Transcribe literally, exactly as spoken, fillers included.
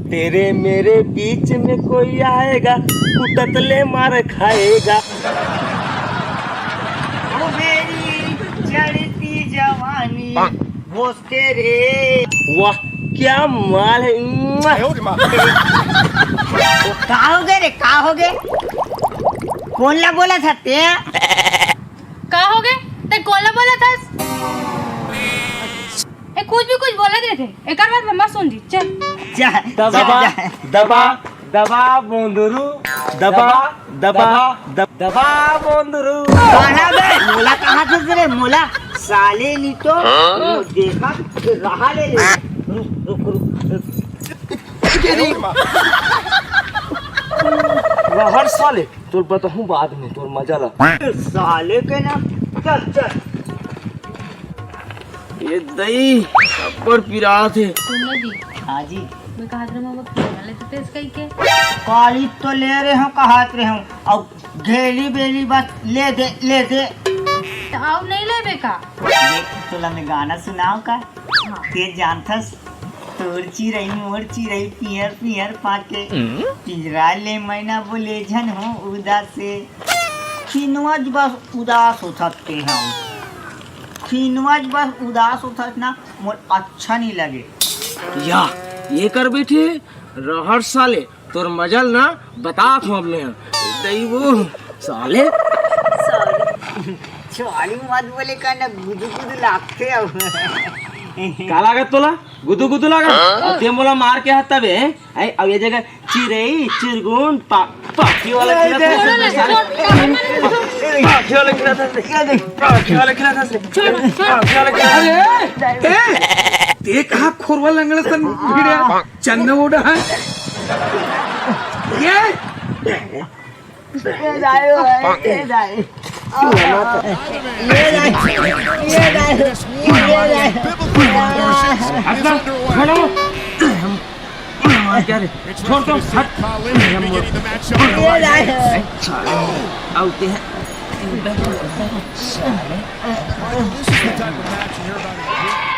तेरे मेरे बीच में कोई आएगा, कुटत ले मार खाएगा। ओ मेरी चढ़ती जवानी, घोसते रे। वाह, क्या माल है। का हो गे रे, का हो गे? कोन ला बोलत हस ते? का हो गे? ते कोन ला बोलत हस? ए, कुछ भी कुछ बोलत रहिथे। एकर बात मैं मत सुन जी। चल। जा, दबा, जा, जा। दबा, दबा बोंदरू, दबा, दबा, दब-, दबा बोंदरू। काला बे, मोला कहा थे रे, मोला? साले नी तो, हाँ? देखा, रहा ले ले। रुक, रुक, रुक, रुक। रहर साले, तोर बताहूँ बाद में, तोर मजा ला। साले के ना, चल, चल। ये दई, अब्बड़ पिरात हे। सुन ना जी। हाँ जी। मैं कहत रहे हूँ, अब खेलना लेते थे इसका ही के? काली तो ले रहे हो, कहत रहे हो। अब घेली बेली बस ले दे, ले दे। तो आओ नहीं लेबे का? देख, तोला मैं गाना सुनाओ का? हाँ। ते जानथस, तोर चिरई मोर चिरई पियर पियर पाके, हम्म? पिंजरा ले मैना बोले झन हो उदासे। खिनवज बस उदास होथस ते हम। खिनवज बस उदास होथस ना, मोर अच्छा नहीं लगे। या, ये कर बैठे, रहर साले, तोर मजल ना, बतात हूँ अब मैं। दई वो, साले। साले। छुआलू मत बोले का ना, गुदु गुदु लागथे अब। का लागत तोला? गुदु गुदु लागत? हाँ? अब ते मोला मार के हाथ तबे, हैं? आई, अब ये जगह चिरई, चिरगुन, पा-, पाखी वाला खेलत हस रे, साले। पाखी वाला खेलत हस रे। पाखी वाला खेलत हस रे। पाखी वाला खेलत हस रे। अरे, ए, ते कहाँ खोरवा लंगड़ा सन भिड़िया? चंदा उड़ा है। ये? ये जाए भाई, ये जाए। ये जाए, ये जाए, ये जाए। हट ना, खड़ा हो। क्या रे? छोड़ दो, हट। ये जाए। साले, आउते हैं। This is the type of match you hear about in